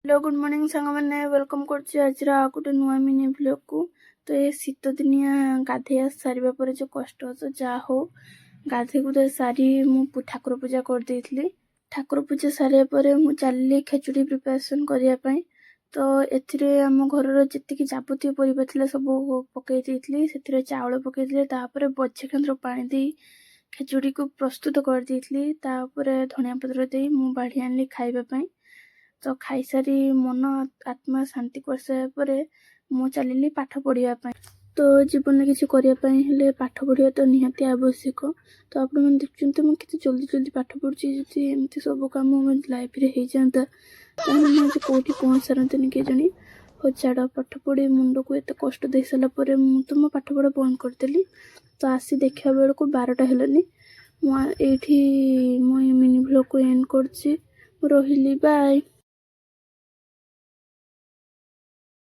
Hello, good morning ସାଙ୍ଗମାନେ। Welcome କରୁଛି ଆଜିର ଆଉ ଗୋଟେ ନୂଆ ମିନି ବ୍ଲଗ୍କୁ। ତ ଏ ଶୀତ ଦିନିଆ ଗାଧେଇ ଆସି ସାରିବା ପରେ ଯେଉଁ କଷ୍ଟ, ତ ଯାହା ହଉ, ଗାଧେଇ ଗୁଧେଇ ସାରି ମୁଁ ଠାକୁର ପୂଜା କରିଦେଇଥିଲି। ଠାକୁର ପୂଜା ସାରିବା ପରେ ମୁଁ ଚାଲିଲି ଖେଚୁଡ଼ି ପ୍ରିପାରେସନ୍ କରିବା ପାଇଁ। ତ ଏଥିରେ ଆମ ଘରର ଯେତିକି ଯାବତୀୟ ପରିବା ଥିଲା, ସବୁ ପକାଇ ଦେଇଥିଲି। ସେଥିରେ ଚାଉଳ ପକାଇଥିଲି। ତାପରେ ବଛେ ଖାନ୍ତର ପାଣି ଦେଇ ଖେଚୁଡ଼ିକୁ ପ୍ରସ୍ତୁତ କରିଦେଇଥିଲି। ତାପରେ ଧନିଆ ପତ୍ର ଦେଇ ମୁଁ ବାଢ଼ି ଆଣିଲି ଖାଇବା ପାଇଁ। ତ ଖାଇସାରି ମନ ଆତ୍ମା ଶାନ୍ତି କରିସାରିବା ପରେ ମୁଁ ଚାଲିଲି ପାଠ ପଢ଼ିବା ପାଇଁ। ତ ଜୀବନରେ କିଛି କରିବା ପାଇଁ ହେଲେ ପାଠ ପଢ଼ିବା ତ ନିହାତି ଆବଶ୍ୟକ। ତ ଆପଣମାନେ ଦେଖୁଛନ୍ତି, ମୁଁ କେତେ ଜଲ୍ଦି ଜଲ୍ଦି ପାଠ ପଢ଼ୁଛି। ଯଦି ଏମିତି ସବୁ କାମ ମୋ ଲାଇଫରେ ହେଇଯାଆନ୍ତା, ତାହେଲେ ମୁଁ ଆଜି କେଉଁଠି ପହଞ୍ଚି ସାରନ୍ତିନି କେଜାଣି। ହଉ ଛାଡ଼, ପାଠ ପଢ଼ି ମୁଣ୍ଡକୁ ଏତେ କଷ୍ଟ ଦେଇ ସାରିଲା ପରେ ମୁଁ ତ ମୋ ପାଠ ପଢ଼ା ବନ୍ଦ କରିଦେଲି। ତ ଆସି ଦେଖିବା ବେଳକୁ 12ଟା ହେଲାନି। ମୁଁ ଏଇଠି ମୋ ଏ ମିନି ଭ୍ଲଗ୍କୁ ଏଣ୍ଡ କରୁଛି। ମୁଁ ରହିଲି, ବାଏ।